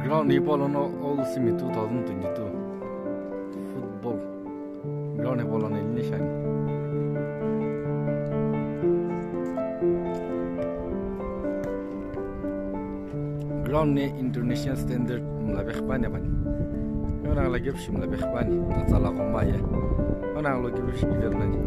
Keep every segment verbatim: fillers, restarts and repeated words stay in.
Ground hipau lono All Simi two thousand twenty-two football ground hipau lono ilini shiani. Ground ni international standard mla pe qhipuani apani. Eno aghi lo kepu shi mla pe qhipuani, atsa lo ghoma ye. Eno aghi lo kepu shi kive mlani.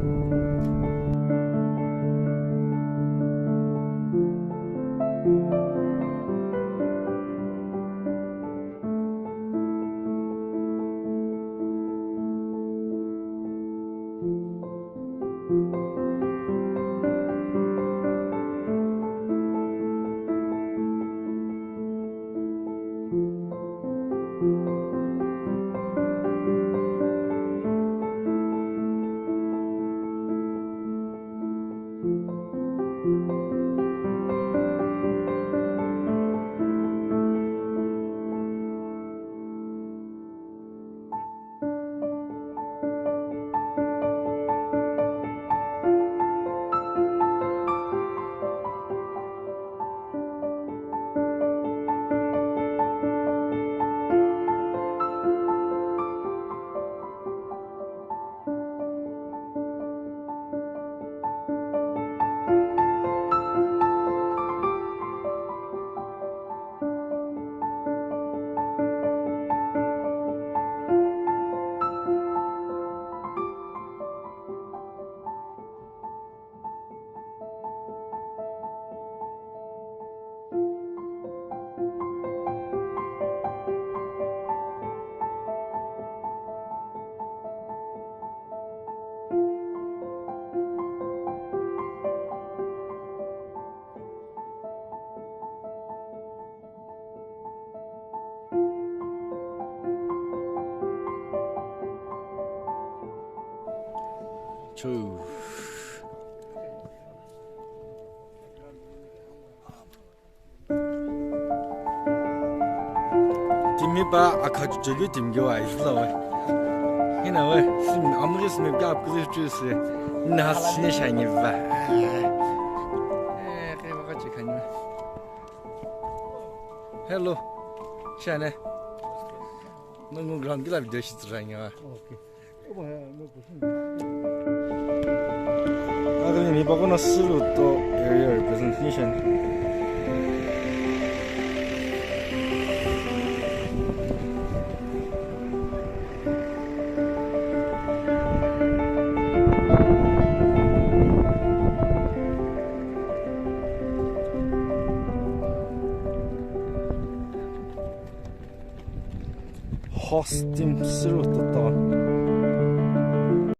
Chuu. Timi pa akha chuchelu timi ke wa isu la we. Hina we, sim amri sim ke ap kuzü chu se. Na has ne shani va. Eh, ke wa ka chikan. Hello. Shane. Nungu ground kila video shi tsiranya. Okay. Aghili mi bago no Süluto area representation. Host team Süluto town.